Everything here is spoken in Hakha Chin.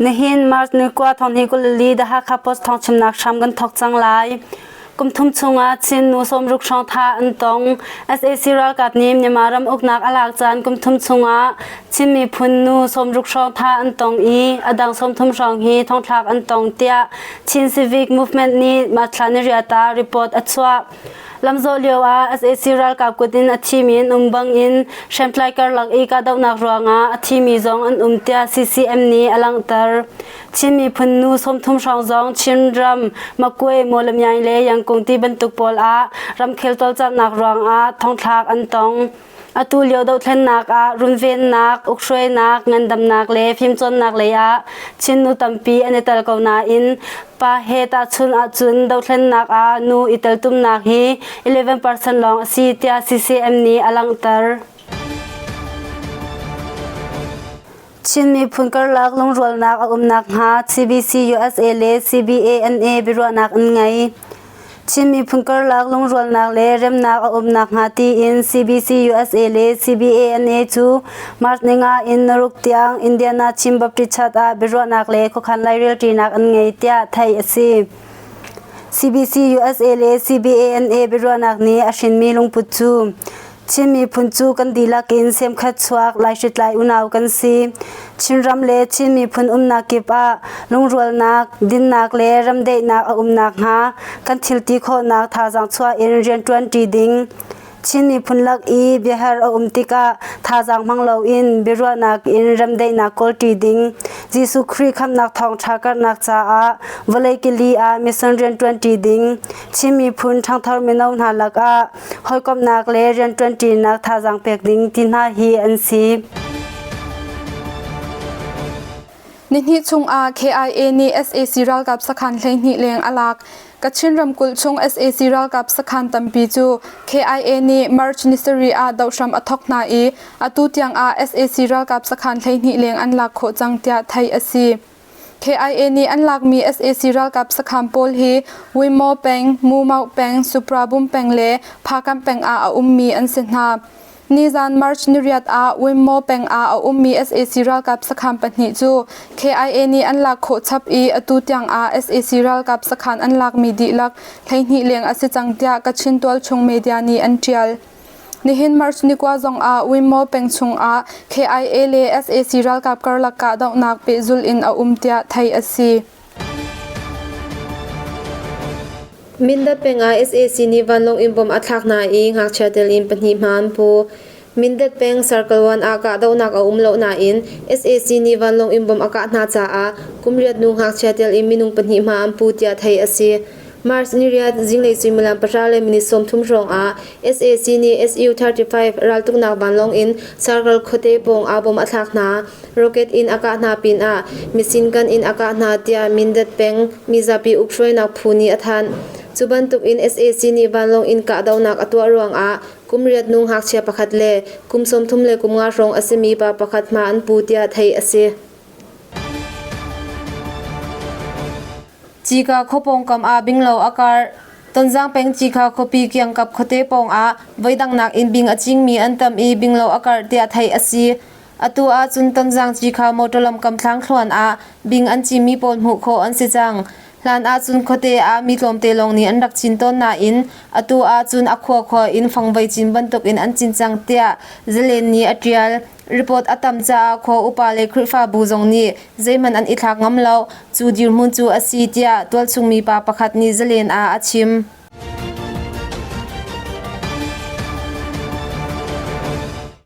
Nihin March ni kua thong hi 24 The Hakha Post thawngchimnak hram kan thawk cang lai. Kum thum chungah Chin nu 60 hrawng thah an tong. SAC ralkap nih Myanmar ram uknak a lak caan kum thum chungah Chin miphun nu 60 hrawng thah an tong i a dang 30 hrawng hi thongthlak an tong tiah Chin Civic Movement nih March thla ni riat ah report a chuah. Lamzawh lio ah sac ralkap kut in a thimi an um bangin hriamtlai karlak i kahdohnak ruangah a thimi zong an um tiah CCM nih a langhter. Chin miphun nu 30 hrawng zong Chinram, Makwe, Mawlamyaing le Yangkung ti bantuk pawl ah ramkhel cawlcanghnak ruangah thongthlak an tong. Atu lio dohthlennak ah runvennak, ukhruainak, ngandamnak le fimcawnnak lei ah Chin nu tampi an i tel ko nain pa he tahchun ahcun dohthlennak ah nu i teltumnak hi 11% lawng a si tiah CCM nih a langhter. Chin miphun karlak lungrualnak a um nakhnga CBC USA le CBANA biaruahnak an ngei. Chin miphun karlak lungrualnak le remnak a um nakhnga tiin CBC USA le CBANA cu March ninga in naruk tiang Indiana Chin Baptist Church ah biaruahnak le khuakhan lairelṭinak an ngei tiah theih a si. CBC USA le CBANA biaruahnak nih a hrinmi lungput cu Chin miphun cu kan dihlak in semkhat chuak laihritlai unau kan si. Chinram le Chin miphun umnak kip ah lungrualnak, dinnak le ramdaihnak a um nakhnga kan thilti khawhnak thazaang chuah in rianṭuanṭi ding. Chin miphun lak i biaher a um tikah thazaang hmang loin biaruahnak in remdaihnak kawlṭi ding. Jesuh Khrih khamhnak thawngṭha karhnak caah vawlei kili ah mission rianṭuanṭi ding. Chin miphun ṭhangthar mino hna lakah hawikomhnak le rianṭuanṭinak thazaang pek ding ti hna hi an si. Nihnih chungah KIA nih sac ralkap sakhan 12 leng a lak. Kachin ramkulh chung sac ralkap sakhan tampi cu KIA nih March ni sarih ah dohhram a thawk hna i atu tiang ah sac ralkap sakhan 12 leng an lak khawh cang tiah theih a si. KIA nih an lakmi sac ralkap sakhan pawl hi Wimo peng, Mumauh peng, Suprabum peng le Phakam peng ah a ummi an si hna. Nizan March niriat ah Wimmo peng ah a ummi sac ralkap sakhan pahnih cu KIA nih an lak khawh chap i atu tiang ah sac ralkap sakhan an lakmi dihlak 12 leng a si cang tiah Kachin tualchung media nih an ṭial. Nihin March nikua zong ah Wimmo peng chung ah KIA le sac ralkap karlak kahdohnak pehzulh in a um tiah theih a si. Mindat peng ah sac nih vanlawng in bomb a thlak hna i ngakchia tel in pahnih hma an pu. Mindat peng Circle 1 ah kahdohnak a um lo nain sac nih vanlawng in bomb a kah hna caah kum riat hnu ngakchia tel in minung pahnih hma an pu tiah theih a si. March ni riat zinglei suimilam pahra le minute 30 hrawng ah sac nih Su-35 raltuknak vanlawng in Circle khuate pawng ah bomb a thlak hna. Rocket in a kah hna pinah machine gun in a kah hna tiah Mindat peng mizapi ukhruainak phu nih a thanh. Cu bantuk in sac nih vanlawng in kahdohnak a tuah ruangah kum riat nu ngakchia pakhat le kum 30 le kum nga hrawng a simi pa pakhat hma an pu tiah theih a si. Cika khua pawngkam ah binglo a karh. Tonzang peng Cikha khuapi kiangkap khuate pawng ah voidang nakin bing a cingmi an tam i binglo a karh tiah theih a si. Atu ahcun Tonzang Cikha motor lamkam thlangthluan ah bing an cinmi pawl hmuh khawh an si cang. Hlan ahcun khuate ah mi tlawmte lawng nih an rak cin tawn nain atu ahcun a khuakhua in fangvei cin bantukin an cin cang tiah Zalen nih a ṭial. Report a tam caah khua upa le Khrihfabu zong nih zeihmanh an i thlak ngam lo. Cu dirhmun cu a si tiah tualchung mi pa pakhat nih Zalen ah a chim.